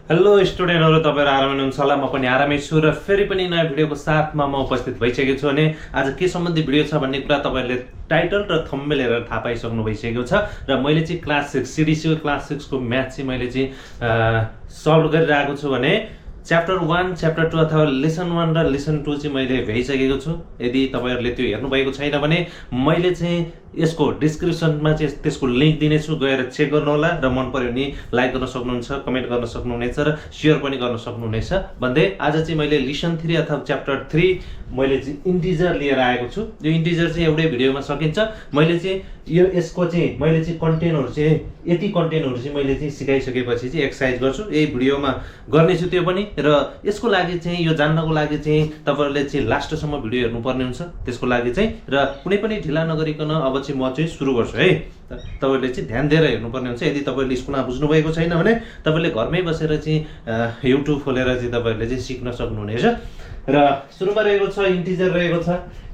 Hello स्टुडेन्टहरु, तपाईहरु आरामै हुनुहुन्छ होला। म पनि आरामै छु र फेरि पनि नयाँ भिडियोको साथमा म उपस्थित भइसकेको छु। अनि आज के सम्बन्धी भिडियो छ भन्ने कुरा तपाईहरुले टाइटल र थम्बनेल हेरेर थाहा पाइसक्नु भइसकेको छ। र मैले चाहिँ क्लास 6 सीडीसी क्लास 6 को म्याथ चाहिँ मैले चाहिँ सल्भ गरिरहेको छु भने च्याप्टर 1 च्याप्टर 2 अथवा लेसन 1 र लेसन 2 चाहिँ मैले भ्याइसकेको छु। यदि तपाईहरुले त्यो हेर्नु भएको छैन भने मैले चाहिँ यसको डिस्क्रिप्सनमा चाहिँ त्यसको लिंक दिनेछु, गएर चेक गर्नु होला र मन पर्यो भने लाइक गर्न सक्नुहुन्छ, कमेन्ट गर्न सक्नुहुनेछ र शेयर पनि गर्न सक्नुहुनेछ। भन्दै आज चाहिँ मैले लेसन 3 अथवा च्याप्टर 3 मैले चाहिँ इन्टिजर लिएर आएको छु। यो इन्टिजर चाहिँ एउटै भिडियोमा सकिन्छ। मैले चाहिँ यो यसको चाहिँ मैले चाहिँ कन्टेन्टहरु चाहिँ यति कन्टेन्टहरु चाहिँ मैले चाहिँ सिकाइसकेपछि चाहिँ एक्सरसाइज गर्छु। यही भिडियोमा गर्नेछु त्यो पनि। र यसको लागि चाहिँ यो जान्नको लागि चाहिँ तपाईहरुले चाहिँ लास्टसम्म भिडियो हेर्नुपर्ने हुन्छ। त्यसको लागि चाहिँ र कुनै पनि ढिला नगरिकन अब चाहिँ म चाहिँ सुरु गर्छु है। तपाईहरुले चाहिँ ध्यान दिएर हेर्नुपर्ने हुन्छ। यदि तपाईहरुले स्कुलमा बुझ्नु भएको छैन भने तपाईले घरमै बसेर चाहिँ युट्युब खोलेर चाहिँ तपाईहरुले चाहिँ सिक्न सक्नुहुनेछ। र सुरुमा रहेको छ इन्टिजर रहेको छ।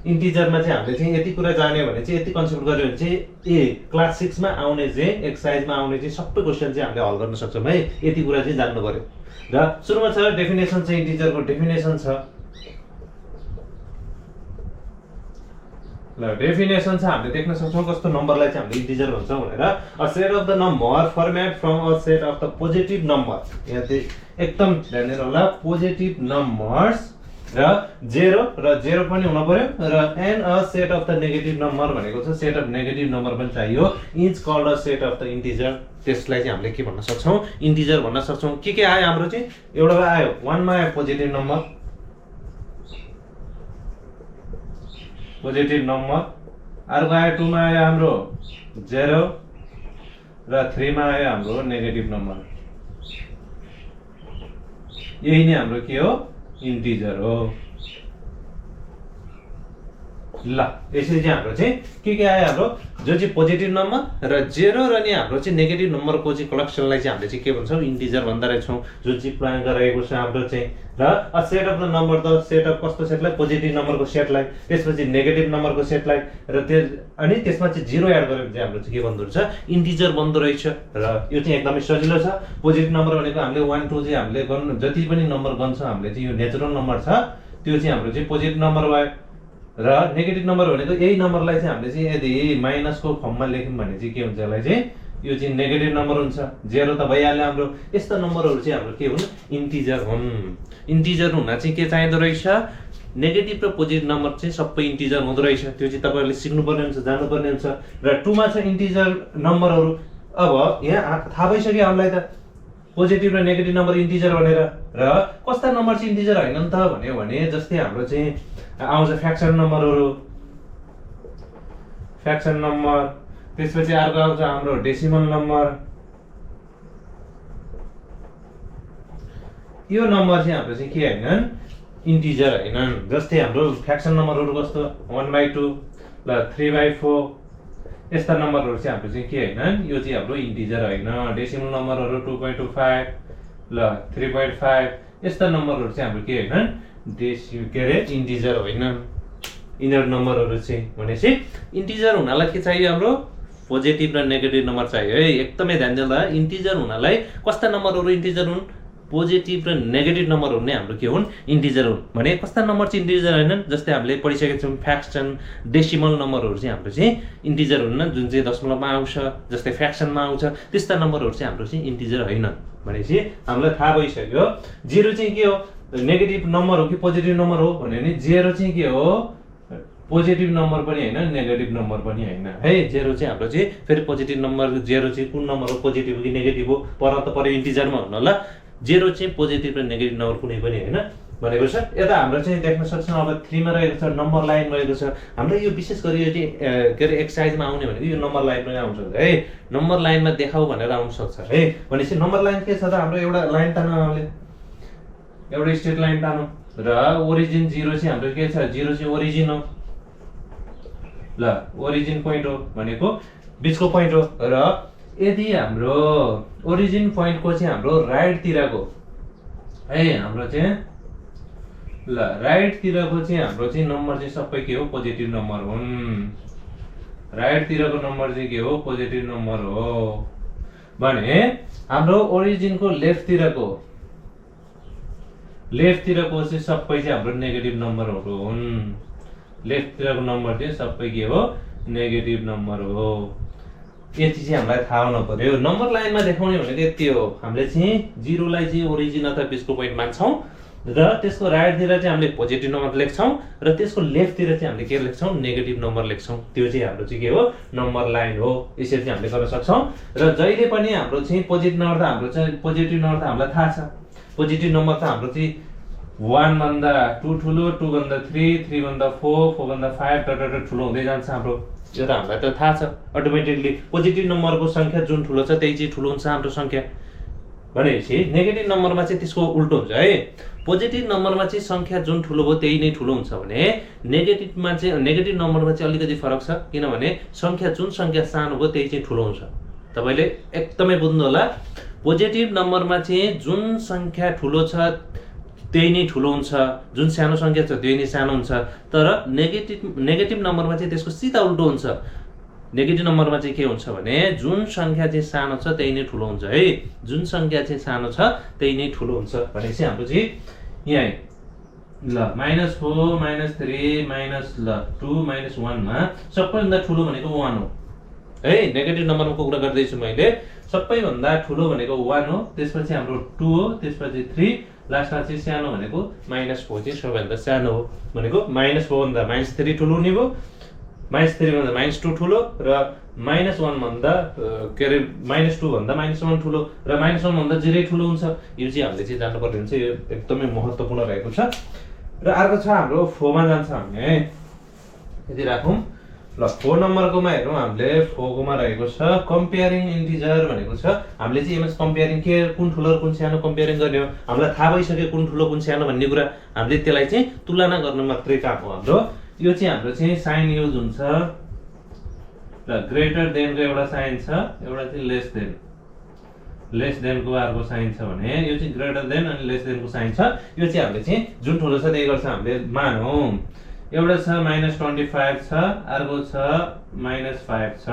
इन्टिजरमा चाहिँ हामीले चाहिँ यति कुरा जान्यो भने चाहिँ यति कन्सेप्ट गर्यो भने चाहिँ क्लास 6 मा आउने चाहिँ एक्सरसाइजमा आउने चाहिँ सबै क्वेशन चाहिँ हामीले हल गर्न सक्छौं है। यति कुरा चाहिँ जान्नु पर्यो। र सुरुमा छ डेफिनेसन चाहिँ इन्टिजरको डेफिनेसन छ। ल डेफिनेसन छ हामीले देख्न सक्छौं कस्तो नम्बरलाई चाहिँ हामीले इन्टिजर भन्छौं भनेर। A set of the number format from a set of the positive number. यहाँ चाहिँ एकदम ध्यान दिनु होला, पोजिटिभ नम्बर्स र 0 र 0 पनि हुन पर्यो र and a set of the negative number भनेको छ। सेट अफ नेगेटिभ नम्बर पनि चाहियो, is called a set of the integer. त्यसलाई चाहिँ हामीले के भन्न सक्छौं, इन्टिजर भन्न सक्छौं। के आयो हाम्रो चाहिँ एउटा आयो 1 मा आयो पोजिटिभ नम्बर, पोजिटिभ नम्बर। अर्को आयो 2 मा आयो हाम्रो 0 र 3 मा आयो हाम्रो नेगेटिभ नम्बर। यही नै हाम्रो के हो, इन्टिजर हो। ल यसरी चाहिँ हाम्रो चाहिँ के आयो हाम्रो जो चाहिँ पोजिटिभ नम्बर र 0 र नि हाम्रो चाहिँ नेगेटिभ नम्बरको चाहिँ कलेक्सनलाई चाहिँ हामीले चाहिँ के भन्छौं, इन्टिजर भन्दो रहेछौं। जुन चाहिँ प्लान गरेको छ हाम्रो चाहिँ। र a set of the number, the set of कस्तो सेटलाई, पोजिटिभ नम्बरको सेटलाई, त्यसपछि नेगेटिभ नम्बरको सेटलाई र अनि त्यसमा चाहिँ 0 एड गरेर चाहिँ हाम्रो चाहिँ के बन्दो रहेछ, इन्टिजर बन्दो रहेछ। र यो चाहिँ एकदमै सजिलो छ। पोजिटिभ नम्बर भनेको हामीले 1 2 चाहिँ हामीले गर्नु जति पनि नम्बर गन्छौं हामीले चाहिँ यो नेचुरल नम्बर छ त्यो चाहिँ हाम्रो चाहिँ पोजिटिभ नम्बर भयो। र नेगेटिभ नम्बर भनेको यही नम्बरलाई चाहिँ हामीले चाहिँ यदि माइनसको फर्ममा लेख्यौं भने चाहिँ के हुन्छ, यसलाई चाहिँ यो चाहिँ नेगेटिभ नम्बर हुन्छ। 0 त भइहाल्यो हाम्रो। यस्ता नम्बरहरु चाहिँ हाम्रो के हुन्, इन्टिजर हुन्। इन्टिजर हुन चाहिँ के चाहिँदो रहेछ, नेगेटिभ र पोजिटिभ नम्बर चाहिँ सबै इन्टिजर हुँदो रहेछ। त्यो चाहिँ तपाईहरुले सिक्नुपर्ने हुन्छ, जान्नुपर्ने हुन्छ। र 2 मा छ इन्टिजर नम्बरहरु। अब यहाँ थाहा भइसक्यो हामीलाई त पोजिटिभ र नेगेटिभ नम्बर इन्टिजर भनेर। र कस्ता नम्बर चाहिँ इन्टिजर हैनन् त भन्यो भने जस्तै हाम्रो चाहिँ आउँछ फ्र्याक्सन नम्बरहरु, फ्र्याक्सन नम्बर। त्यसपछि अर्को आउँछ हाम्रो डेसिमल नम्बर। यो नम्बर चाहिँ हाम्रो चाहिँ के हैनन्, इन्टिजर हैनन्। जस्तै हाम्रो फ्र्याक्सन नम्बरहरु कस्तो 1/2 ल 3/4 यस्ता नम्बरहरु चाहिँ हाम्रो चाहिँ के हैनन्, यो चाहिँ हाम्रो इन्टिजर हैन। डेसिमल नम्बरहरु 2.25 ल 3.5 यस्ता नम्बरहरु चाहिँ हाम्रो के हैनन्, इन्टिजर हैनन्। इनर नम्बरहरु चाहिँ भनेपछि इन्टिजर हुनलाई के चाहियो, हाम्रो पोजिटिभ र नेगेटिभ नम्बर चाहियो है। एकदमै ध्यान दिनु होला। इन्टिजर हुनलाई कस्ता नम्बरहरु इन्टिजर हुन्, पोजिटिभ र नेगेटिभ नम्बरहरु नै हाम्रो के हुन्, इन्टिजर हुन्। भने कस्ता नम्बर चाहिँ इन्टिजर हैनन्, जस्तै हामीले पढिसकेका छौं फ्र्याक्सन डेसिमल नम्बरहरु चाहिँ हाम्रो चाहिँ इन्टिजर हुन्न, जुन चाहिँ दशमलवमा आउँछ, जस्तै फ्र्याक्सनमा आउँछ। त्यस्ता नम्बरहरु चाहिँ हाम्रो चाहिँ इन्टिजर हैनन्। भनेपछि हामीलाई थाहा भइसक्यो 0 चाहिँ के हो, नेगेटिभ नम्बर हो कि पोजिटिभ नम्बर हो भने नि 0 चाहिँ के हो, पोजिटिभ नम्बर पनि हैन, नेगेटिभ नम्बर पनि हैन है। 0 चाहिँ हाम्रो चाहिँ फेरि पोजिटिभ नम्बर, 0 चाहिँ कुन नम्बर हो, पोजिटिभ हो कि नेगेटिभ हो, पर त पर्यो इन्टिजरमा हुन होला। 0 चाहिँ पोजिटिभ र नेगेटिभ नम्बर कुनै पनि हैन भनेको छ। यता हाम्रो चाहिँ देख्न सक्छौं अब 3 मा रहेको छ नम्बर लाइन रहेको छ। हाम्रो यो विशेष गरी यो चाहिँ के रे एक्सरसाइजमा आउने भनेको यो नम्बर लाइनमा आउँछ है। नम्बर लाइनमा देखाउ भनेर आउन सक्छ है। भनेपछि नम्बर लाइन के छ त, हाम्रो एउटा लाइन तान्नु हामीले, एउटा स्ट्रेट लाइन तान्नु र ओरिजिन 0 चाहिँ हाम्रो के छ, 0 चाहिँ ओरिजिन हो। ल ओरिजिन पोइन्ट हो भनेको बीचको पोइन्ट हो। र यदि हाम्रो ओरिजिन पोइन्टको चाहिँ हाम्रो राइट तिरको है, हाम्रो चाहिँ ल राइट तिरको चाहिँ हाम्रो चाहिँ नम्बर चाहिँ सबै के हो, पोजिटिभ नम्बर हुन्। राइट तिरको नम्बर चाहिँ के हो, पोजिटिभ नम्बर हो। भने हाम्रो ओरिजिनको लेफ्ट तिरको लेफ्टतिरको चाहिँ सबै चाहिँ हाम्रो नेगेटिभ नम्बरहरू हुन्। लेफ्टतिरको नम्बर चाहिँ सबै के हो नेगेटिभ नम्बर हो। यति चाहिँ हामीलाई थाहा हुनु पर्यो। नम्बर लाइनमा देखाउने भनेको यति हो, हामीले चाहिँ 0 लाई चाहिँ ओरिजिन अथवा बिचको पोइन्ट मान्छौँ र त्यसको राइटतिर चाहिँ हामीले पोजिटिभ नम्बर लेख्छौँ र त्यसको लेफ्टतिर चाहिँ हामीले के लेख्छौँ नेगेटिभ नम्बर लेख्छौँ। त्यो चाहिँ हाम्रो चाहिँ के हो नम्बर लाइन हो। यसरी चाहिँ हामीले गर्न सक्छौँ। र जहिले पनि हाम्रो चाहिँ पोजिटिभ नम्बर त हाम्रो चाहिँ पोजिटिभ नम्बर त हामीलाई थाहा छ। पोजिटिभ नम्बर त हाम्रो चाहिँ 1 भन्दा 2 ठुलो, 2 भन्दा 3, 3 भन्दा 4, 4 भन्दा 5 टटट ठुलो हुँदै जान्छ हाम्रो। यो त हामीलाई त थाहा छ अटोमेटिकली। पोजिटिभ नम्बरको सङ्ख्या जुन ठुलो छ त्यही चाहिँ ठुलो हुन्छ हाम्रो सङ्ख्या। भनेपछि नेगेटिभ नम्बरमा चाहिँ त्यसको उल्टो हुन्छ है। पोजिटिभ नम्बरमा चाहिँ सङ्ख्या जुन ठुलो भयो त्यही नै ठुलो हुन्छ भने नेगेटिभमा चाहिँ नेगेटिभ नम्बरमा चाहिँ अलिकति फरक छ। किनभने सङ्ख्या जुन सङ्ख्या सानो भयो त्यही चाहिँ ठुलो हुन्छ। तपाईँले एकदमै बुझ्नु होला। पोजिटिभ नम्बरमा चाहिँ जुन सङ्ख्या ठुलो छ त्यही नै ठुलो हुन्छ, जुन सानो सङ्ख्या छ त्यही नै सानो हुन्छ। तर नेगेटिभ नम्बरमा चाहिँ त्यसको सिधा उल्टो हुन्छ। नेगेटिभ नम्बरमा चाहिँ के हुन्छ भने जुन सङ्ख्या चाहिँ सानो छ त्यही नै ठुलो हुन्छ है। जुन सङ्ख्या चाहिँ सानो छ त्यही नै ठुलो हुन्छ। भनेपछि हाम्रो चाहिँ यहाँ ल -4 -3 -2 -1 मा सबैभन्दा ठुलो भनेको 1 हो है। नेगेटिभ नम्बरको कुरा गर्दैछु मैले। सबैभन्दा ठुलो भनेको 1 हो, त्यसपछि हाम्रो 2 हो, त्यसपछि 3, लास्टमा चाहिँ सानो भनेको -4 चाहिँ सबैभन्दा सानो हो। भनेको -4 भन्दा -3 ठुलो हुने भयो, -3 भन्दा -2 ठुलो र -1 भन्दा के अरे -2 भन्दा -1 ठुलो र -1 भन्दा 0 ठुलो हुन्छ। यो चाहिँ हामीले चाहिँ जान्नुपर्ने हुन्छ। यो एकदमै महत्त्वपूर्ण रहेको छ। र अर्को छ हाम्रो 4 मा जान्छ हामी है। यति राखौँ ल। 4 नम्बरकोमा हेरौँ हामीले। 4 कोमा रहेको छ कम्पेयरिङ इन्टिजर भनेको छ। हामीले चाहिँ एमएस कम्पेयरिङ के कुन ठुलो र कुन सानो कम्पेयरिङ गर्ने हो। हामीलाई थाहा भइसक्यो कुन ठुलो कुन सानो भन्ने कुरा। हामीले त्यसलाई चाहिँ तुलना गर्नु मात्रै काम हो हाम्रो। यो चाहिँ हाम्रो चाहिँ साइन युज हुन्छ र ग्रेटर देनको एउटा साइन छ, एउटा चाहिँ लेस देनको अर्को साइन छ भने यो चाहिँ ग्रेटर देन अनि लेस देनको साइन छ। यो चाहिँ हामीले चाहिँ जुन ठुलो छ त्यही गर्छ हामीले मानौँ। एउटा छ -25 छ, अर्को छ -5 छ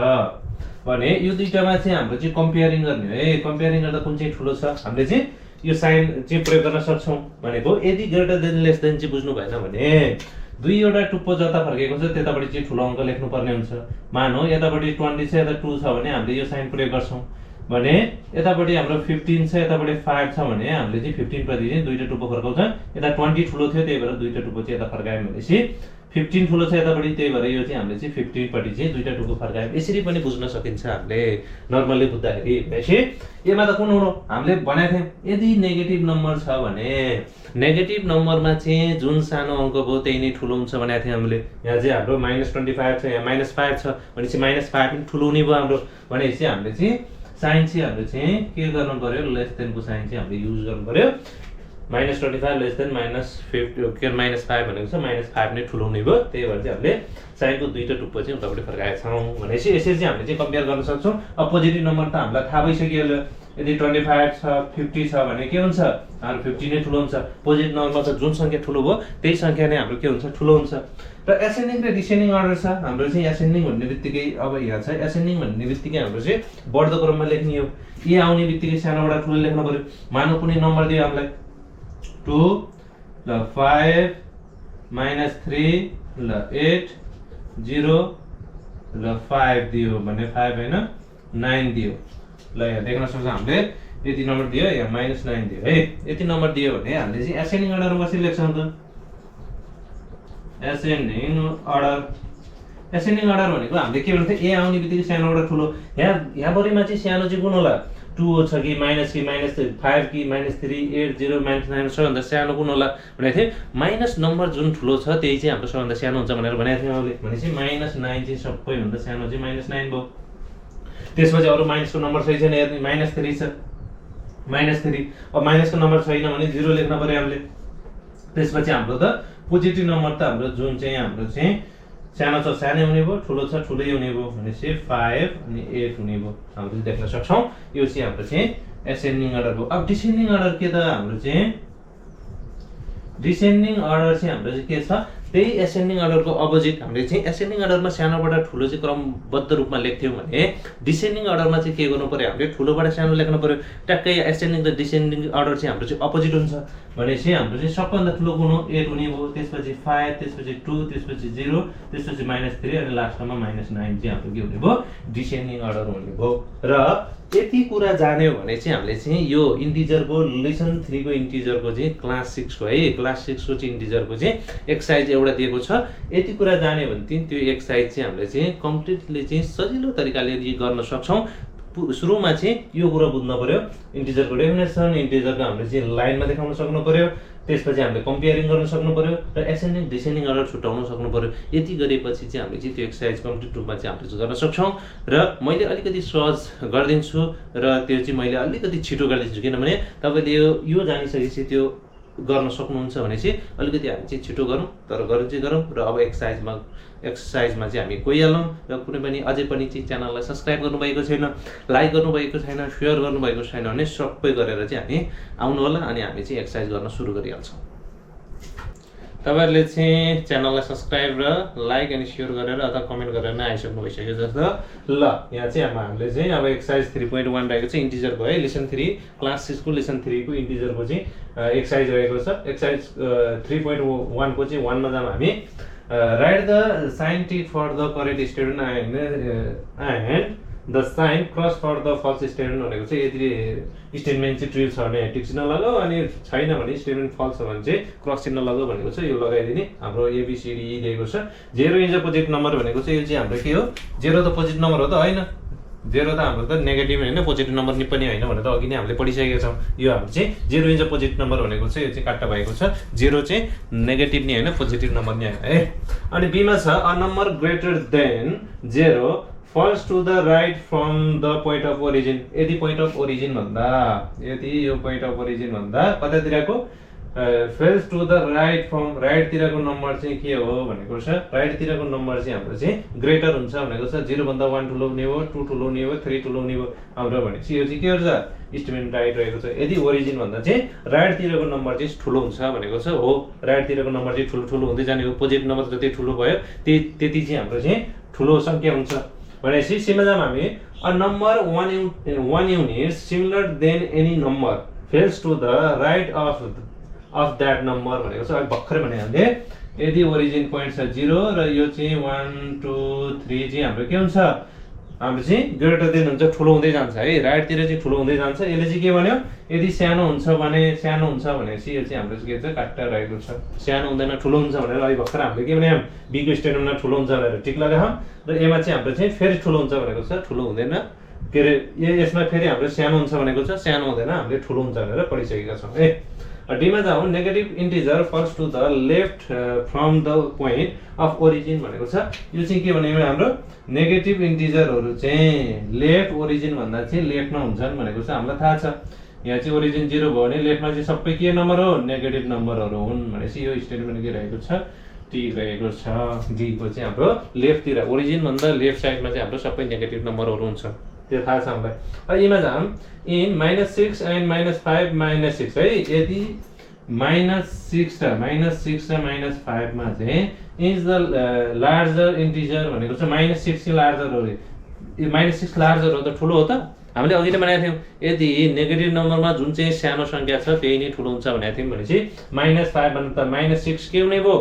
भने यो दुईटामा चाहिँ हाम्रो चाहिँ कम्पेयरिङ गर्ने हो है। कम्पेयरिङ गर्दा कुन चाहिँ ठुलो छ हामीले चाहिँ यो साइन चाहिँ प्रयोग गर्न सक्छौँ। भनेको यदि ग्रेटर देन लेस देन चाहिँ बुझ्नु भएन भने दुईवटा टुप्पो जता फर्केको छ त्यतापट्टि चाहिँ ठुलो अङ्क लेख्नुपर्ने हुन्छ। मानौ यतापट्टि 20 छ यता 2 छ भने हामीले यो साइन प्रयोग गर्छौँ। भने यतापट्टि हाम्रो 15 छ यतापट्टि 5 छ भने हामीले चाहिँ 15 प्रति चाहिँ दुईटा टुप्पो फर्काउँछ। यता 20 ठुलो थियो त्यही भएर दुईटा टुप्पो चाहिँ यता फर्कायौँ भनेपछि 15 ठुलो छ यतापट्टि त्यही भएर यो चाहिँ हामीले चाहिँ 15 पट्टि चाहिँ दुईटा टुप्पो फर्कायौँ। यसरी पनि बुझ्न सकिन्छ हामीले नर्मली बुझ्दाखेरि। भनेपछि यसमा त कुन हो हामीले भनेको थियौँ यदि नेगेटिभ नम्बर छ भने नेगेटिभ नम्बरमा चाहिँ जुन सानो अङ्क भयो त्यही नै ठुलो हुन्छ भनेको थियौँ हामीले। यहाँ चाहिँ हाम्रो -25 छ, यहाँ -5 छ भनेपछि -5 पनि ठुलो हुने भयो हाम्रो। भनेपछि हामीले चाहिँ साइन चाहिँ हामीले चाहिँ के गर्नु पर्यो लेस देनको साइन चाहिँ हामीले युज गर्नु पर्यो। -25 लेस देन -50 के -5 भनेको छ -5 नै ठुलो हुने भयो। त्यही भएर चाहिँ हामीले साइनको दुईटा टुप्पो चाहिँ उतापट्टि फर्काएका छौँ। भनेपछि यसरी चाहिँ हामीले चाहिँ कम्पेयर गर्न सक्छौँ। अब पोजिटिभ नम्बर त हामीलाई थाहा भइसक्यो। यदि 25 छ 50 छ भने के हुन्छ हाम्रो 50 नै ठुलो हुन्छ। पोजिटिभ नम्बरमा त जुन सङ्ख्या ठुलो भयो त्यही सङ्ख्या नै हाम्रो के हुन्छ ठुलो हुन्छ। र एसेन्डिङ र डिसेन्डिङ अर्डर छ हाम्रो चाहिँ। एसेन्डिङ भन्ने बित्तिकै अब यहाँ छ एसेन्डिङ भन्ने बित्तिकै हाम्रो चाहिँ बढ्दो क्रममा लेख्ने हो। ए आउने बित्तिकै सानोबाट ठुलो लेख्नु पर्यो। मानौ कुनै नम्बर दियो हामीलाई 2 ल 5 -3 ल 8 0 ल 5 दियो भने 5 होइन 9 दियो। ल यहाँ देख्न सक्छौँ हामीले यति नम्बर दियो, यहाँ -9 दियो है। यति नम्बर दियो भने हामीले चाहिँ एसेन्डिङ अर्डरमा कसरी लेख्छौँ त एसेन्डिङ अर्डर। एसेन्डिङ अर्डर भनेको हामीले के भन्थ्यो ए आउने बित्तिकै सानोबाट ठुलो। यहाँ बढीमा चाहिँ सानो चाहिँ कुन होला 2 छ कि -5 कि -3 8 0 -9 सबैभन्दा सानो कुन होला भनेको थिएँ। माइनस नम्बर जुन ठुलो छ त्यही चाहिँ हाम्रो सबैभन्दा सानो हुन्छ भनेर भनेको थियौँ हामीले। भनेपछि -9 चाहिँ सबैभन्दा सानो चाहिँ -9 भयो। त्यसपछि अरू माइनसको नम्बर सही छैन हेर्ने -3 छ -3। अब माइनसको नम्बर छैन भने 0 लेख्न पर्यो हामीले। त्यसपछि हाम्रो त पोजिटिभ नम्बर त हाम्रो जुन चाहिँ हाम्रो चाहिँ सानो छ सानै हुने भयो, ठुलो छ ठुलै हुने भयो। भनेपछि 5 अनि 8 हुने भयो हामीले देख्न सक्छौँ। यो चाहिँ हाम्रो चाहिँ एसेन्डिङ अर्डर भयो। अब डिसेन्डिङ अर्डर के त हाम्रो चाहिँ डिसेन्डिङ अर्डर चाहिँ हाम्रो चाहिँ के छ त्यही एसेन्डिङ अर्डरको अपोजिट हामीले चाहिँ एसेन्डिङ अर्डरमा सानोबाट ठुलो चाहिँ क्रमबद्ध रूपमा लेख्थ्यौँ भने डिसेन्डिङ अर्डरमा चाहिँ के गर्नु पर्यो हामीले ठुलोबाट सानो लेख्नु पर्यो। ट्याक्कै एसेन्डिङ र डिसेन्डिङ अर्डर चाहिँ हाम्रो चाहिँ अपोजिट हुन्छ भनेपछि हाम्रो चाहिँ सबभन्दा ठुलो गुण हो 8 हुने भयो, त्यसपछि 5, त्यसपछि 2, त्यसपछि 0, त्यसपछि -3 अनि लास्टमा -9 चाहिँ हाम्रो के हुने भयो डिसेन्डिङ अर्डर हुने भयो। र यति कुरा जान्यो भने चाहिँ हामीले चाहिँ यो इन्टिजरको लेसन 3 को इन्टिजरको चाहिँ क्लास 6 को है क्लास 6 को चाहिँ इन्टिजरको चाहिँ एक्सरसाइज एउटा दिएको छ। यति कुरा जान्यो भने चाहिँ त्यो एक्सरसाइज चाहिँ हामीले चाहिँ कम्प्लिटली चाहिँ सजिलो तरिकाले गर्न सक्छौँ। सुरुमा चाहिँ यो कुरा बुझ्नु पर्यो, इन्टिजरको डेफिनेसन, इन्टिजरको हामीले चाहिँ लाइनमा देखाउन सक्नु पर्यो, त्यसपछि हामीले कम्पेयरिङ गर्न सक्नु पर्यो र एसेन्डिङ डिसेन्डिङ अर्डर छुट्याउन सक्नु पर्यो। यति गरेपछि चाहिँ हामीले चाहिँ त्यो एक्सरसाइज कम्प्लिट रूपमा चाहिँ हामीले गर्न सक्छौँ। र मैले अलिकति सहज गरिदिन्छु र त्यो चाहिँ मैले अलिकति छिटो गरिदिन्छु, किनभने तपाईँले यो जानिसकेपछि त्यो गर्न सक्नुहुन्छ भने चाहिँ अलिकति हामी चाहिँ छिटो गरौँ, तर गरौँ चाहिँ गरौँ। र अब एक्सरसाइजमा चाहिँ हामी गइहालौँ। र कुनै पनि अझै पनि चाहिँ च्यानललाई सब्सक्राइब गर्नुभएको छैन, लाइक गर्नुभएको छैन, सेयर गर्नुभएको छैन भने सबै गरेर चाहिँ हामी आउनु होला अनि हामी चाहिँ एक्सरसाइज गर्न सुरु गरिहाल्छौँ। तपाईँहरूले चाहिँ च्यानललाई सब्सक्राइब र लाइक अनि सेयर गरेर अथवा कमेन्ट गरेर नै आइसक्नु भइसक्यो जस्तो। ल यहाँ चाहिँ हामीले चाहिँ अब एक्सरसाइज 3.1 रहेको छ इन्टिजरको है लेसन 3 क्लास 6 को लेसन 3 को इन्टिजरको चाहिँ एक्सरसाइज रहेको छ। एक्सरसाइज 3.1 को चाहिँ 1 मा जाम हामी right the sign tick for the correct statement and the sign cross for the false statement भनेको चाहिँ यदि स्टेटमेन्ट चाहिँ ट्रु छ भने टिक चिन्ह लगाऊ अनि छैन भने स्टेटमेन्ट फल्स छ भने चाहिँ क्रस चिन्ह लगाऊ भनेको छ। यो लगाइदिने हाम्रो ABCD दिएको छ। 0 इज अ पोजिटिभ नम्बर भनेको चाहिँ यो चाहिँ हाम्रो के हो 0 त पोजिटिभ नम्बर हो त होइन, 0 त हाम्रो त नेगेटिभ होइन पोजिटिभ नम्बर पनि होइन भनेर त अघि नै हामीले पढिसकेका छौँ। यो हाम्रो चाहिँ 0 इज अ पोजिटिभ नम्बर भनेको चाहिँ यो चाहिँ काट्टा भएको छ। 0 चाहिँ नेगेटिभ नि होइन पोजिटिभ नम्बर नि होइन है। अनि बीमा छ a number greater than 0 falls to the right from the point of origin. यदि पोइन्ट अफ ओरिजिन भन्दा यदि यो पोइन्ट अफ ओरिजिन भन्दा कतातिरको falls to the right from राइटतिरको नम्बर चाहिँ के हो भनेको छ, राइटतिरको नम्बर चाहिँ हाम्रो चाहिँ ग्रेटर हुन्छ भनेको छ। 0 भन्दा 1 ठुलो हुने हो, 2 ठुलो हुने हो, 3 ठुलो हुने हो हाम्रो भनेपछि यो चाहिँ के गर्छ स्टेटमेन्ट राइट रहेको छ। यदि ओरिजिन भन्दा चाहिँ राइटतिरको नम्बर चाहिँ ठुलो हुन्छ भनेको छ। हो राइटतिरको नम्बर चाहिँ ठुलो ठुलो हुँदै जाने हो, पोजिटिभ नम्बर जति ठुलो भयो त्यति चाहिँ हाम्रो चाहिँ ठुलो सङ्ख्या हुन्छ भनेपछि सीमा जाम हामी a number 1 unit similar than any number falls to the right of that number भनेको छ। अब भर्खरै भने हामीले यदि ओरिजिन पोइन्ट छ 0 र यो चाहिँ 1 2 3 चाहिँ हाम्रो के हुन्छ हाम्रो चाहिँ ग्रेटर देन हुन्छ, ठुलो हुँदै जान्छ है, राइटतिर चाहिँ ठुलो हुँदै जान्छ। यसले चाहिँ के भन्यो यदि सानो हुन्छ भनेपछि यो चाहिँ हाम्रो के छ काट्टा रहेको छ। सानो हुँदैन ठुलो हुन्छ भनेर अहिले भर्खर हामीले के भने बीको स्टेटमेन्टमा ठुलो हुन्छ भनेर टिक लगायौँ र एमा चाहिँ हाम्रो चाहिँ फेरि ठुलो हुन्छ भनेको छ, ठुलो हुँदैन के अरे यसमा फेरि हाम्रो सानो हुन्छ भनेको छ, सानो हुँदैन हामीले ठुलो हुन्छ भनेर पढिसकेका छौँ। डीमा जाउँ negative integer first to the left from the point of origin भनेको छ। यो चाहिँ के भने हाम्रो नेगेटिभ इन्टिजरहरू चाहिँ लेफ्ट ओरिजिन भन्दा चाहिँ लेफ्टमा हुन्छन् भनेको छ हामीलाई थाहा छ। यहाँ चाहिँ ओरिजिन 0 भयो भने लेफ्टमा चाहिँ सबै के नम्बर हो नेगेटिभ नम्बरहरू हुन् भनेपछि यो स्टेटमेन्ट के रहेको छ टी रहेको छ। डीको चाहिँ हाम्रो लेफ्टतिर ओरिजिन भन्दा लेफ्ट साइडमा चाहिँ हाम्रो सबै नेगेटिभ नम्बरहरू हुन्छ, त्यो थाहा छ हामीलाई। अब यीमा जाम इन -6 एन्ड -5 -6 है। यदि -6 र -5 मा चाहिँ इज द लार्जर इन्टिजर भनेको छ -6 चाहिँ लार्जर हो रे, -6 लार्जर हो त ठुलो हो त। हामीले अघि नै भनेको थियौँ यदि नेगेटिभ नम्बरमा जुन चाहिँ सानो सङ्ख्या छ त्यही नै ठुलो हुन्छ भनेको थियौँ भनेपछि -5 भन्दा त -6 के हुने भयो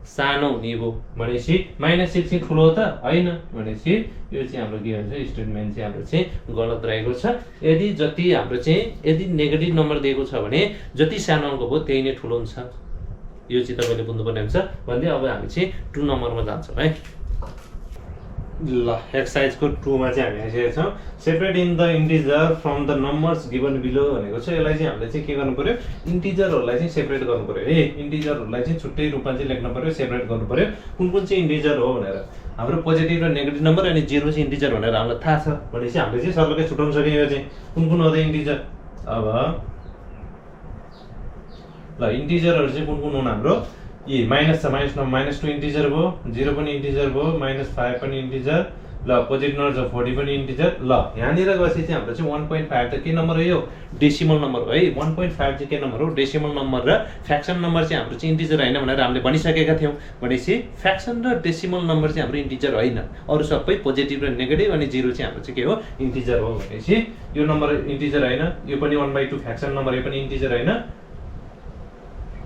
सानो हुने भयो भनेपछि -6 चाहिँ ठुलो हो त होइन भनेपछि यो चाहिँ हाम्रो के हुन्छ स्टेटमेन्ट चाहिँ हाम्रो चाहिँ गलत रहेको छ। यदि जति हाम्रो चाहिँ यदि नेगेटिभ नम्बर दिएको छ भने जति सानो अङ्क भयो त्यही नै ठुलो हुन्छ, यो चाहिँ तपाईँले बुझ्नुपर्ने हुन्छ भन्दै अब हामी चाहिँ 2 नम्बरमा जान्छौँ है। ल एक्सरसाइजको 2 मा चाहिँ हामी आइसकेका छौँ। Separate in the integer from the numbers given below भनेको छ। यसलाई चाहिँ हामीले चाहिँ के गर्नु पर्यो इन्टिजरहरूलाई चाहिँ सेपरेट गर्नु पर्यो है, इन्टिजरहरूलाई चाहिँ छुट्टै रूपमा चाहिँ लेख्नु पर्यो, सेपरेट गर्नु पर्यो कुन कुन चाहिँ इन्टिजर हो भनेर। हाम्रो पोजिटिभ र नेगेटिभ नम्बर अनि 0 चाहिँ इन्टिजर भनेर हामीलाई थाहा छ भनेपछि हामीले चाहिँ सर्लकै छुट्याउन सक्यो यो चाहिँ कुन कुन हो त इन्टिजर। अब ल इन्टिजरहरू चाहिँ कुन कुन हुन् हाम्रो माइनस छ -2 इन्टिजर भयो, 0 पनि इन्टिजर भयो, -5 पनि इन्टिजर, ल पोजिटिभ नम्बर छ 40 पनि इन्टिजर। ल यहाँनिर गएपछि चाहिँ हाम्रो चाहिँ 1.5 त के नम्बर हो यो डेसिमल नम्बर हो है। 1.5 चाहिँ के नम्बर हो डेसिमल नम्बर र फ्र्याक्सन नम्बर चाहिँ हाम्रो चाहिँ इन्टिजर होइन भनेर हामीले भनिसकेका थियौँ। भनेपछि फ्र्याक्सन र डेसिमल नम्बर चाहिँ हाम्रो इन्टिजर होइन, अरू सबै पोजिटिभ र नेगेटिभ अनि 0 चाहिँ हाम्रो चाहिँ के हो इन्टिजर हो। भनेपछि यो नम्बर इन्टिजर होइन, यो पनि 1/2 फ्र्याक्सन नम्बर, यो पनि इन्टिजर होइन।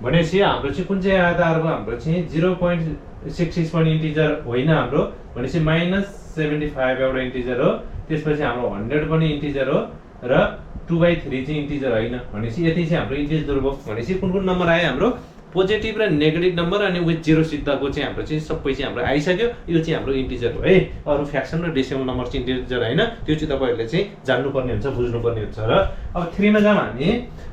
भनेपछि हाम्रो चाहिँ कुन चाहिँ आधार हो हाम्रो चाहिँ 0.66 पनि इन्टिजर होइन हाम्रो। भनेपछि -75 एउटा इन्टिजर हो, त्यसपछि हाम्रो 100 पनि इन्टिजर हो र 2/3 चाहिँ इन्टिजर होइन। भनेपछि यति चाहिँ हाम्रो इन्टिजर भयो। भनेपछि कुन कुन नम्बर आयो हाम्रो पोजिटिभ र नेगेटिभ नम्बर अनि विथ 0 सिद्धको चाहिँ हाम्रो चाहिँ सबै चाहिँ हाम्रो आइसक्यो। यो चाहिँ हाम्रो इन्टिजर हो है। अरू फ्र्याक्सन र डेसिमल नम्बर चाहिँ इन्टिजर होइन, त्यो चाहिँ तपाईँहरूले चाहिँ जान्नुपर्ने हुन्छ, बुझ्नुपर्ने हुन्छ। र अब 3 मा जाम हामी।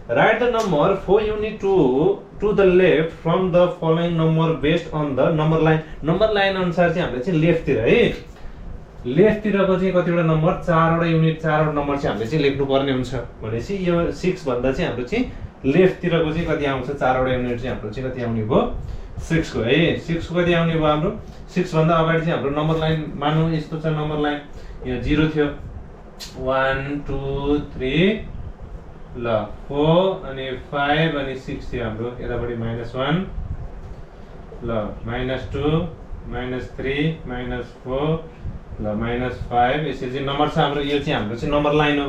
Right the number 4 unit to the left from the following number based on the number line. Number line अनुसार चाहिँ हामीले चाहिँ लेफ्टतिर है, लेफ्टतिरको चाहिँ कतिवटा नम्बर 4वटा युनिट 4वटा नम्बर चाहिँ हामीले चाहिँ लेख्नुपर्ने हुन्छ। भनेपछि यो 6 भन्दा चाहिँ हाम्रो चाहिँ लेफ्टतिरको चाहिँ कति आउँछ 4वटा युनिट चाहिँ हाम्रो चाहिँ कति आउने भयो 6 को है। 6 को कति आउने भयो हाम्रो 6 भन्दा अगाडि चाहिँ हाम्रो नम्बर लाइन मानौँ यस्तो छ। नम्बर लाइन यहाँ 0 थियो, 1 2 3 ल 4 अनि 5 अनि 6 थियो हाम्रो। यतापट्टि -1 ल -2 -3 -4 ल -5 यसरी चाहिँ नम्बर छ हाम्रो। यो चाहिँ हाम्रो चाहिँ नम्बर लाइन हो।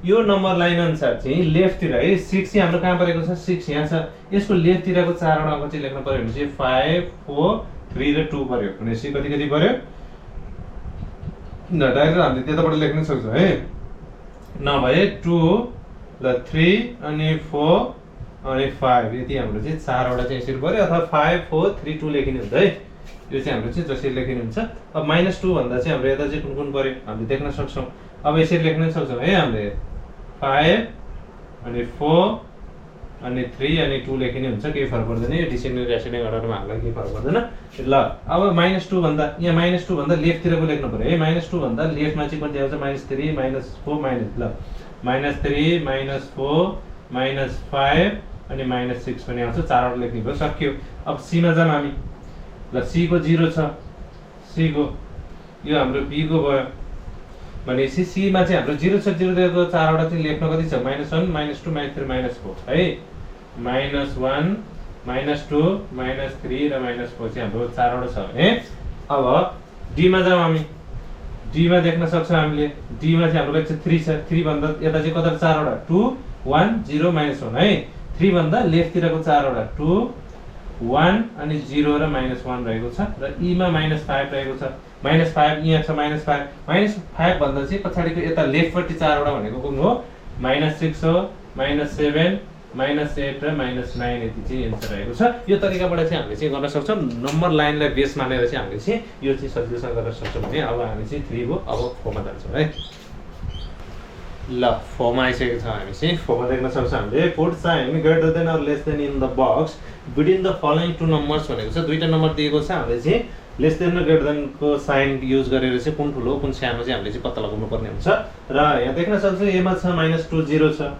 यो नम्बर लाइन अनुसार चाहिँ लेफ्टतिर है 6 चाहिँ हाम्रो कहाँ परेको छ 6 यहाँ छ। यसको लेफ्टतिरको 4वटा अङ्क चाहिँ लेख्नु पर्यो भने चाहिँ 5 4 3 र 2 पर्यो। भनेपछि कति कति पर्यो न डाइरेक्ट हामीले त्यताबाट लेख्न सक्छौँ है। नभए 2 ल 3 अनि 4 अनि 5 यति हाम्रो चाहिँ 4वटा चाहिँ यसरी पर्यो, अथवा 5 4 3 2 लेखिने हुन्छ है। यो चाहिँ हाम्रो चाहिँ जसरी लेखिने हुन्छ। अब -2 भन्दा चाहिँ हाम्रो यता चाहिँ कुन कुन पर्यो हामीले देख्न सक्छौँ। अब यसरी लेख्न सक्छौँ है हामीले 5 अनि 4 अनि 3 अनि 2 लेखिने हुन्छ, केही फरक पर्दैन। यो डिसेन्डिङ एसेन्डिङ अर्डरमा हामीलाई केही फरक पर्दैन। ल अब -2 भन्दा यहाँ -2 भन्दा लेफ्टतिरको लेख्नु पर्यो है। -2 भन्दा लेफ्टमा चाहिँ कति आउँछ -3 -4 ल -3 -4 -5 अनि -6 पनि आउँछ। 4वटा लेख्ने भयो, सक्यो। अब सी मा जाम हामी। ल सी को 0 छ, सी को यो हाम्रो बी को भयो। भनेपछि सी मा चाहिँ हाम्रो 0 छ, 0 दिएको 4वटा चाहिँ लेख्न कति छ -1 -2 -3 -4 है। -1 -2 -3 र -4 चाहिँ हाम्रो 4वटा छ है। अब डी मा जाम हामी। डी मा देख्न सक्छौँ हामीले। डी मा चाहिँ हाम्रो कति छ 3 छ। 3 भन्दा यता चाहिँ कता 4वटा 2 1 0 -1 है। 3 भन्दा लेफ्टतिरको 4वटा 2 1 अनि 0 र -1 रहेको छ। र ई मा -5 रहेको छ। -5 यहाँ छ -5 भन्दा चाहिँ पछाडिको यता लेफ्टपट्टि 4वटा भनेको कुन हो -6 हो, -7 -8 र -9 यति चाहिँ एन्सर रहेको छ। यो तरिकाबाट चाहिँ हामीले चाहिँ गर्न सक्छौँ। नम्बर लाइनलाई बेस मानेर चाहिँ हामीले चाहिँ यो चाहिँ सजिलोसँग गर्न सक्छौँ भने अब हामी चाहिँ 3 भयो। अब 4 मा जान्छौँ है। ल 4 मा आइसकेको छ हामी चाहिँ। 4 मा देख्न सक्छौँ हामीले put sign greater than or less than in the box between the following 2 numbers भनेको छ। दुईटा नम्बर दिएको छ, हामीले चाहिँ लेस देन र ग्रेटर देन को साइन युज गरेर चाहिँ कुन ठुलो कुन सानो चाहिँ हामीले चाहिँ पत्ता लगाउनु पर्ने हुन्छ। र यहाँ देख्न सक्छौँ एमा छ -2 0 छ।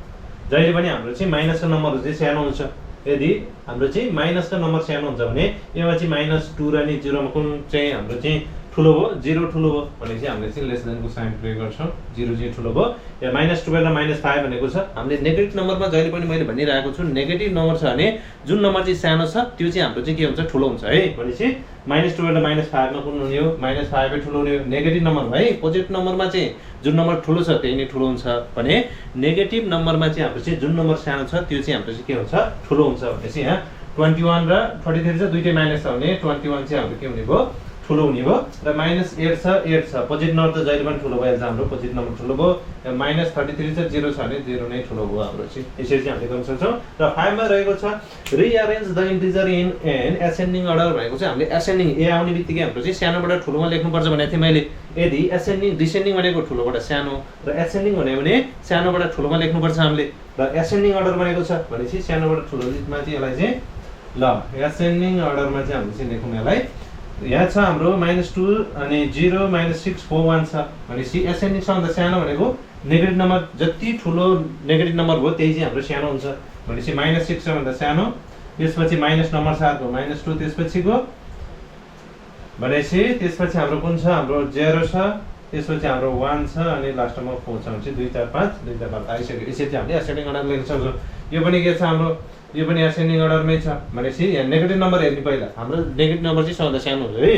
जहिले पनि हाम्रो चाहिँ माइनसको नम्बरहरू चाहिँ सानो हुन्छ। यदि हाम्रो चाहिँ माइनसको नम्बर सानो हुन्छ भने एमा चाहिँ -2 र नि 0 मा कुन चाहिँ हाम्रो चाहिँ ठुलो भयो 0 ठुलो भयो भने चाहिँ हामीले चाहिँ लेस देनको साइन प्रयोग गर्छौँ। 0 चाहिँ ठुलो भयो। या -12 र -5 भनेको छ। हामीले नेगेटिभ नम्बरमा जहिले पनि मैले भनिरहेको छु नेगेटिभ नम्बर छ भने जुन नम्बर चाहिँ सानो छ त्यो चाहिँ हाम्रो चाहिँ के हुन्छ ठुलो हुन्छ है। भनेपछि -12 र -5 मा कुन हुने हो -5 ठुलो हुने हो। नेगेटिभ नम्बरमा है पोजिटिभ नम्बरमा चाहिँ जुन नम्बर ठुलो छ त्यही नै ठुलो हुन्छ भने नेगेटिभ नम्बरमा चाहिँ हाम्रो चाहिँ जुन नम्बर सानो छ त्यो चाहिँ हाम्रो चाहिँ के हुन्छ ठुलो हुन्छ। भनेपछि यहाँ 21 र 33 छ, दुईटै माइनस छ भने 21 चाहिँ हाम्रो के हुने भयो ठुलो हुने भयो। र -8 छ 8 छ, पोजिटिभ नम्बर त जहिले पनि ठुलो भइहाल्छ हाम्रो। पोजिटिभ नम्बर ठुलो भयो। -33 छ 0 छ भने 0 नै ठुलो भयो हाम्रो चाहिँ। यसरी चाहिँ हामीले गर्न सक्छौँ। र 5 मा रहेको छ rearrange the integer in an ascending order भनेको चाहिँ हामीले एसेन्डिङ ए आउने बित्तिकै हाम्रो चाहिँ सानोबाट ठुलोमा लेख्नुपर्छ भनेको थिएँ मैले। यदि एसेन्डिङ डिसेन्डिङ भनेको ठुलोबाट सानो र एसेन्डिङ भन्यो भने सानोबाट ठुलोमा लेख्नुपर्छ हामीले। र एसेन्डिङ अर्डर भनेको छ भनेपछि सानोबाट ठुलोमा चाहिँ यसलाई चाहिँ ल एसेन्डिङ अर्डरमा चाहिँ हामीले चाहिँ लेखौँ यसलाई। यहाँ छ हाम्रो -2 अनि 0 -6 4 1 छ। भनेपछि एसेन्डिङ सबभन्दा सानो भनेको नेगेटिभ नम्बर जति ठुलो नेगेटिभ नम्बर भयो त्यही चाहिँ हाम्रो सानो हुन्छ। भनेपछि -6 छ भन्दा सानो, त्यसपछि माइनस नम्बर 7 हो -2 त्यसपछिको। भनेपछि त्यसपछि हाम्रो कुन छ हाम्रो 0 छ त्यसपछि हाम्रो 1 छ अनि लास्टमा 4 छ भने चाहिँ 2 4 5 2 4 5 आइसक्यो। यसरी चाहिँ हामीले एसेन्डिङ अर्डर लेख्न सक्छौँ। यो पनि के छ हाम्रो, यो पनि एसेन्डिङ अर्डरमै छ भनेपछि यहाँ नेगेटिभ नम्बर हेर्ने पहिला। हाम्रो नेगेटिभ नम्बर चाहिँ सबभन्दा सानो हुन्छ है।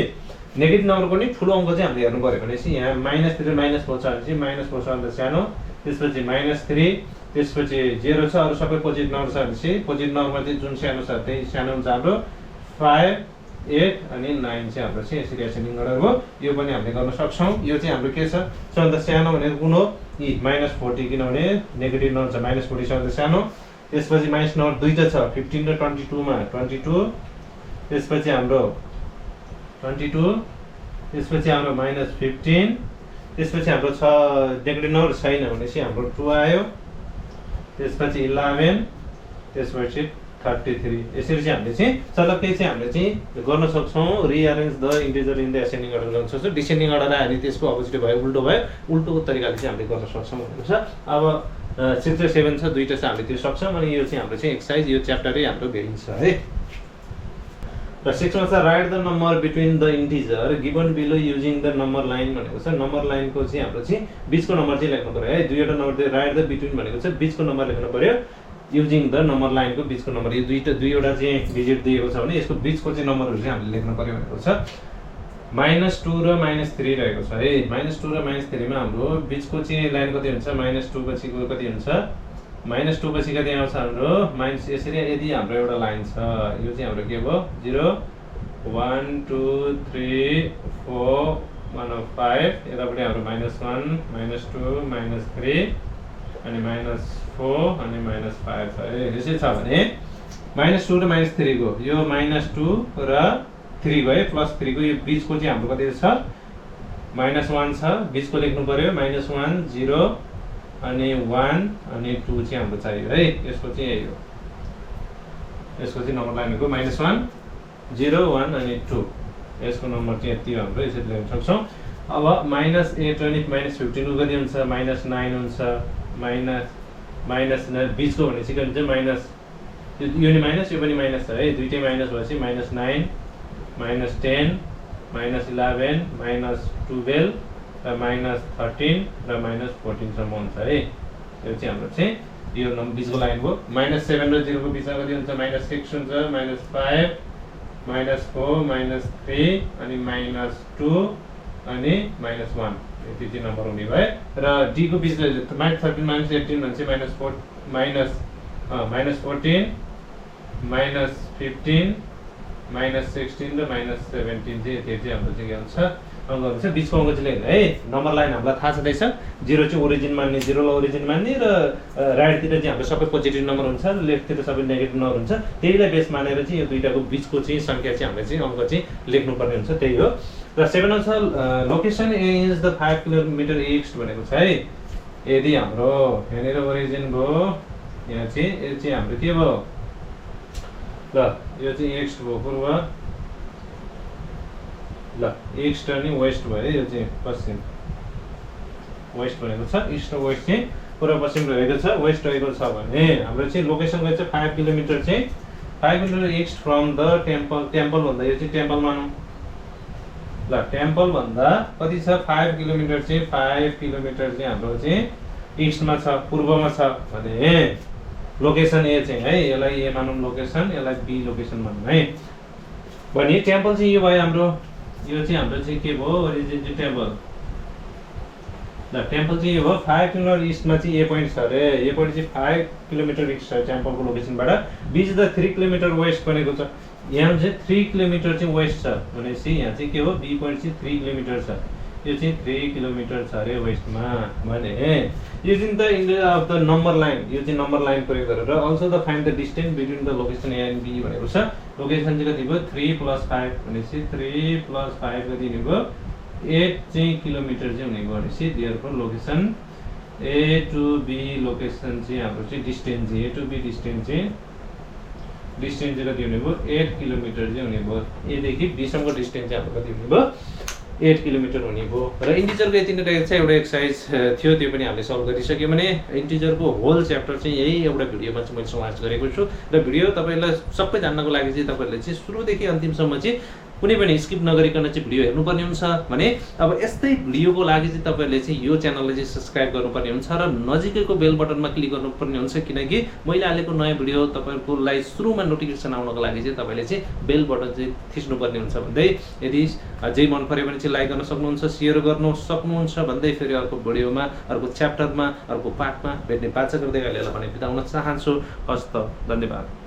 नेगेटिभ नम्बरको नि ठुलो अङ्क चाहिँ हामीले हेर्नु पर्यो भनेपछि यहाँ -3 -4 छ भने चाहिँ -4 सबभन्दा सानो, त्यसपछि -3, त्यसपछि 0 छ, अरू सबै पोजिटिभ नम्बर छ भनेपछि पोजिटिभ नम्बरमा चाहिँ जुन सानो छ त्यही सानो हुन्छ हाम्रो 5 8 अनि 9 चाहिँ हाम्रो चाहिँ यसरी एसेन्डिङ अर्डर हो। यो पनि हामीले गर्न सक्छौँ। यो चाहिँ हाम्रो के छ, सबभन्दा सानो भनेको कुन हो, यी -40 किनभने नेगेटिभ नम्बर छ -40 सबभन्दा सानो। त्यसपछि माइनस नम्बर दुईटा छ 15 र 22 मा 22, त्यसपछि हाम्रो 22, त्यसपछि हाम्रो -15, त्यसपछि हाम्रो छ नेगेटिभ नम्बर छैन भनेपछि हाम्रो 2 आयो, त्यसपछि 11, त्यसपछि 33। यसरी चाहिँ हामीले चाहिँ चलक्कै चाहिँ हामीले चाहिँ गर्न सक्छौँ। Rearrange the integer in the ascending order गर्न सक्छौँ। डिसेन्डिङ अर्डर आयो भने त्यसको अपोजिट भयो, उल्टो भयो, उल्टोको तरिकाले चाहिँ हामीले गर्न सक्छौँ भनेको छ। अब 6 र 7 छ, दुईटा चाहिँ हामीले त्यो सक्छौँ। अनि यो चाहिँ हाम्रो चाहिँ एक्सर्साइज, यो च्याप्टरै हाम्रो भेरी छ है। र 6 मा छ right the number between the integer given below using the number line भनेको छ। नम्बर लाइनको चाहिँ हाम्रो चाहिँ बिचको नम्बर चाहिँ लेख्नु पर्यो है। दुईवटा नम्बर राइट द बिट्विन भनेको छ बिचको नम्बर लेख्नु पर्यो, युजिङ द नम्बर लाइनको बिचको नम्बर। यो दुईवटा चाहिँ डिजिट दिएको छ भने यसको बिचको चाहिँ नम्बरहरू चाहिँ हामीले लेख्नु पर्यो भनेको छ। -2 र -3 रहेको छ है। -2 र -3 मा हाम्रो बिचको चाहिँ लाइन कति हुन्छ, -2 पछिको कति हुन्छ, -2 पछि कति आउँछ हाम्रो माइनस। यसरी यदि हाम्रो एउटा लाइन छ, यो चाहिँ हाम्रो के भयो 0 1 2 3 4 1 5, यतापट्टि हाम्रो -1 -2 -3 अनि -4 अनि -5 छ है। यसै छ भने -2 र -3 को यो -2 र 3 गयो +3 को यो बिचको चाहिँ हाम्रो कति छ -1 छ, बिचको लेख्नु पर्यो -1 0 अनि 1 अनि 2 चाहिँ हाम्रो चाहियो है। यसको चाहिँ यही हो, यसको चाहिँ नम्बर लाइनको -1 0 1 अनि 2, यसको नम्बर चाहिँ यति हो हाम्रो। यसरी लेख्न सक्छौँ। अब -8 अनि -15 को कति हुन्छ, -9 हुन्छ, माइनस बिचको भनेपछि के हुन्छ माइनस, यो नि माइनस यो पनि माइनस छ है, दुईटै माइनस भएपछि -9 -10 -11 -12 र -13 र -14 सम्म हुन्छ है। यो चाहिँ हाम्रो चाहिँ यो बिचको लाइन हो। -7 र 0 को बिचमा कति हुन्छ, -6 हुन्छ, -5 -4 -3 अनि -2 अनि -1, यति चाहिँ नम्बर हुने भयो। र डी को बिचमा -13 -18 भने चाहिँ -14 -15 -16 र -17 चाहिँ यति चाहिँ हाम्रो चाहिँ के हुन्छ अङ्क हुन्छ। बिचको अङ्क चाहिँ लेख्नु है। नम्बर लाइन हामीलाई थाहा छँदैछ, 0 चाहिँ ओरिजिन मान्ने, 0 लाई ओरिजिन मान्ने, र राइटतिर चाहिँ हाम्रो सबै पोजिटिभ नम्बर हुन्छ, लेफ्टतिर सबै नेगेटिभ नम्बर हुन्छ। त्यहीलाई बेस मानेर चाहिँ यो दुईटाको बिचको चाहिँ सङ्ख्या चाहिँ हामीले चाहिँ अङ्क चाहिँ लेख्नुपर्ने हुन्छ, त्यही हो। र 7 मा छ location is the 5 kilometre east भनेको छ है। यदि हाम्रो यहाँनिर ओरिजिन भयो, यहाँ चाहिँ यो चाहिँ हाम्रो के भयो ल, यो चाहिँ ईस्ट भयो पूर्व, ल ईस्ट अनि वेस्ट भयो, यो चाहिँ पश्चिम वेस्ट भनेको छ। ईस्ट र वेस्ट चाहिँ पूर्व पश्चिम रहेको छ, वेस्ट रहेको छ भने हाम्रो चाहिँ लोकेसन गएको छ 5 किलोमिटर चाहिँ 5 kilometre east from the temple. Temple भन्दा यो चाहिँ टेम्पल मानौँ ल। टेम्पल भन्दा कति छ 5 किलोमिटर चाहिँ 5 किलोमिटर चाहिँ हाम्रो चाहिँ ईस्टमा छ, पूर्वमा छ भने लोकेसन ए चाहिँ है, यसलाई ए मानौँ लोकेसन, यसलाई बी लोकेसन मानौँ है। भने टेम्पल चाहिँ यो भयो हाम्रो, यो चाहिँ हाम्रो चाहिँ के भयो ओरिजिन चाहिँ टेम्पल ल। टेम्पल चाहिँ यो भयो 5 किलोमिटर ईस्टमा चाहिँ ए पोइन्ट छ अरे, ए पोइन्ट चाहिँ 5 किलोमिटर ईस्ट छ टेम्पलको लोकेसनबाट। बी चाहिँ द 3 किलोमिटर वेस्ट बनेको छ, यहाँ चाहिँ 3 किलोमिटर चाहिँ वेस्ट छ भनेपछि यहाँ चाहिँ के हो बी पोइन्ट चाहिँ 3 किलोमिटर छ, यो चाहिँ 3 किलोमिटर छ अरे वेस्टमा भने। Using the of the number line, यो चाहिँ नम्बर लाइन प्रयोग गरेर also the find the distance between the location A and B भनेको छ। लोकेसन चाहिँ कति भयो 3 + 5 भनेपछि 3 + 5 कति हुने भयो 8 चाहिँ किलोमिटर चाहिँ हुने भयो भनेपछि therefore location A to B location चाहिँ हाम्रो चाहिँ डिस्टेन्स चाहिँ ए टु बी डिस्टेन्स चाहिँ कति हुने भयो 8 किलोमिटर चाहिँ हुने भयो। एदेखि बीसम्मको डिस्टेन्स चाहिँ हाम्रो कति हुने भयो 8 किलोमिटर हुने भयो। र इन्टिजरको यति नै रहेको छ, एउटा एक्सर्साइज थियो त्यो पनि हामीले सल्भ गरिसक्यौँ भने इन्टिजरको होल च्याप्टर चाहिँ यही एउटा भिडियोमा चाहिँ मैले समावेश गरेको छु। र भिडियो तपाईँलाई सबै जान्नको लागि चाहिँ तपाईँहरूले चाहिँ सुरुदेखि अन्तिमसम्म चाहिँ कुनै पनि स्किप नगरिकन चाहिँ भिडियो हेर्नुपर्ने हुन्छ भने अब यस्तै भिडियोको लागि चाहिँ तपाईँहरूले चाहिँ यो च्यानललाई चाहिँ सब्सक्राइब गर्नुपर्ने हुन्छ र नजिकैको बेल बटनमा क्लिक गर्नुपर्ने हुन्छ, किनकि मैले हालेको नयाँ भिडियो तपाईँहरूलाई सुरुमा नोटिफिकेसन आउनको लागि चाहिँ तपाईँले चाहिँ बेल बटन चाहिँ थिच्नुपर्ने हुन्छ भन्दै, यदि अझै मन पऱ्यो भने चाहिँ लाइक गर्न सक्नुहुन्छ, सेयर गर्नु सक्नुहुन्छ भन्दै फेरि अर्को भिडियोमा, अर्को च्याप्टरमा, अर्को पार्टमा भेट्ने बाचा गर्दै अहिले भने बिताउन चाहन्छु। हस्त, धन्यवाद।